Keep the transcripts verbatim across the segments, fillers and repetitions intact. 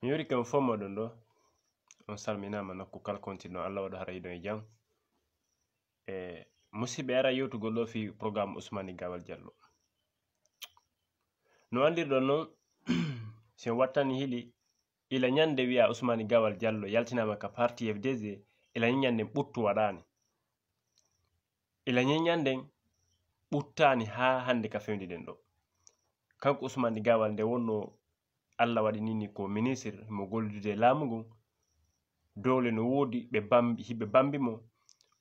Mi yurike on fof moɗon ɗo. On salminaama nokku kala kontinɗo. Allah waɗa hara hiɗon e jam. E musidɓe, ara yewtugol ɗo fii programme Ousmane Gawal Diallo. No anndirɗon noon, si on wattani hili, ila ñande wiya Ousmane Gawal Diallo yaltinaama ka parti F D G, ila ñande ɓuttu waɗaani. Ila ñande ɓuttaani haa hannde ka fewndi ɗen ɗo. Kanko Ousmane Gawal nde wonno Allah waɗi nini ko ministre, mo gollude laamu ngun, doole no woodi, ɓe bambi, hiɓe bambi mo.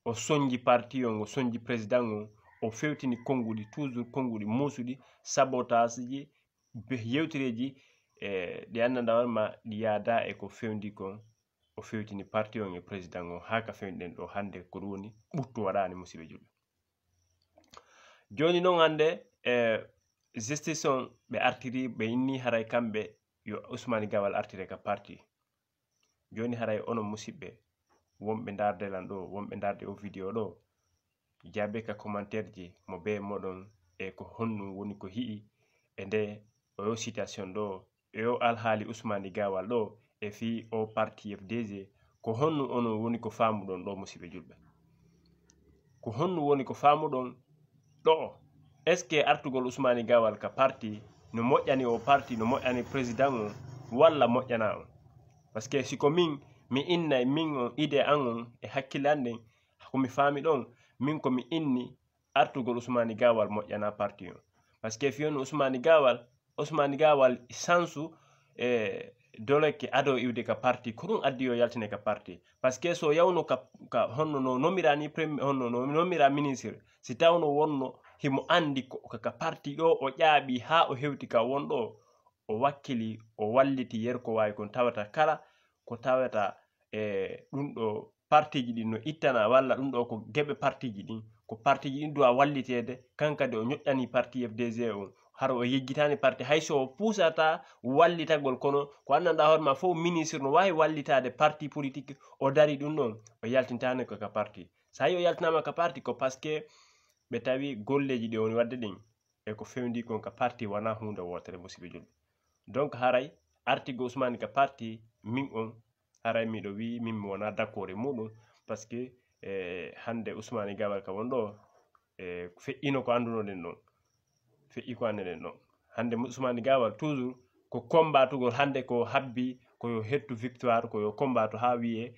O sonji parti on, o sonji président on, o fewtini konnguɗi, toujours konnguɗi muusuɗi, sabotage ji, be-, yewtereeji, e, ɗi anndanɗaa on ma ɗi yaada e ko fewndi kon. O fewtini parti on e président on haa ka fewndi ɗen ɗo hannde ko ɗum woni ɓuttu waɗaani, musidɓe julɓe. Jooni noon hannde, e, justice on ɓe artiri, ɓe inni haray kamɓe yo Ousmane Gawal artire ka parti. Jooni haray onon musidɓe, wonɓe ndaarde lan ɗo, wonɓe ndaarde o vidéo ɗo, jaabe ka commentaire ji mo bee moɗon e ko honɗum woni ko hi'i e nde o yo situation ɗo, e o alhaali Ousmane Gawal ɗo, e fii o parti F D G, ko honɗum onon woni ko faamuɗon ɗo, musidɓe julɓe? Ko honɗum woni ko faamuɗon ɗo? Est-ce que artugol Ousmane Gawal ka parti no moƴƴani o parti, no moƴƴani président on, walla moƴƴana on? Parce que si ko min, mi innay min on idée an on e hakkille an ɗen, ko mi faami ɗon, min ko mi inni artugol Ousmane Gawal moƴƴana parti on. Parce que fii on Ousmane Gawal, Ousmane Gawal sansu e doole ke ado iwde ka parti, ko ɗum addi yo yaltine ka parti. Parce que so yawno ka, ka honno no nomira ni premi-, honno no nomira ministre, si tawno wonno himo anndi ko ka, ka parti ɗo o ƴaaɓi haa o hewti ka won ɗo, o wakkili, o walliti yer ko waawi kon tawata kala ko tawata e ɗum ɗo partiji ɗin no ittana, walla ɗum ɗo ko geɓe partiji ɗin, ko partiji ɗin duwa walliteede, kan kadi o ñoƴƴani parti F D G on, hara o yejjitaani parti, hay so o puusata wallitagol, kono ko anndanɗaa hoore ma fof, ministre no waawi wallitaade parti politique, o dari ɗum ɗon, o yaltintaani ko ka parti. So a yii o yaltinaama ka parti, ko parce que ɓe tawi golleeji ɗi woni waɗde ɗin, e ko fewndi kon ka parti wonaa huunde wootere, musidɓe julɓe. Donc haray artigo Ousmane ka parti, min on, haray miɗo wi'i min mi wonaa d'accord e muɗum, parce que, e, hannde Ousmane Gawal ka won ɗo, e, feƴƴino ko anndunoɗen ɗon. Feƴƴi ko anndunoɗen ɗon. Hannde Ousmane Gawal toujours ko combatugol, hannde ko habbi ko yo hettu victoire, ko yo combatu haa wi'e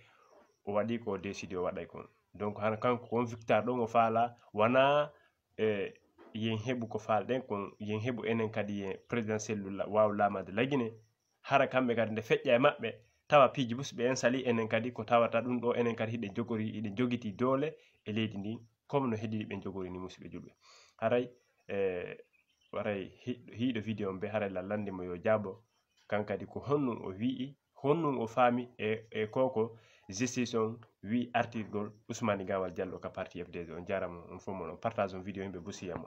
o waɗi ko décidé o waɗay kon. Donc hana kanko kon victoire ɗon o faala, wonaa, e, yen heɓu ko faalɗen kon, yen heɓu enen kadi yen présidentiel la-, waaw laamaade Lagine. Hara kamɓe kadi nde feƴƴa e maɓɓe, tawa piiji bus ɓe en sali enen kadi ko tawata ɗum ɗo, enen kadi hiɗen jogori, hiɗen jogiti doole e leydi ndi, comme no heddii ɓe jogori ni, musidɓe julɓe. Haray, e, haray hi-, hiiɗo vidéo on ɓe haray lallande mo yo jaabo, kan kadi ko honɗum o wi'i, honɗum o faami e, e koko justice on wi'i artirgol Ousmane Gawal Diallo ka parti F D G. On jaarama, on fof mon, on partage on vidéo, yimɓe busiyamo.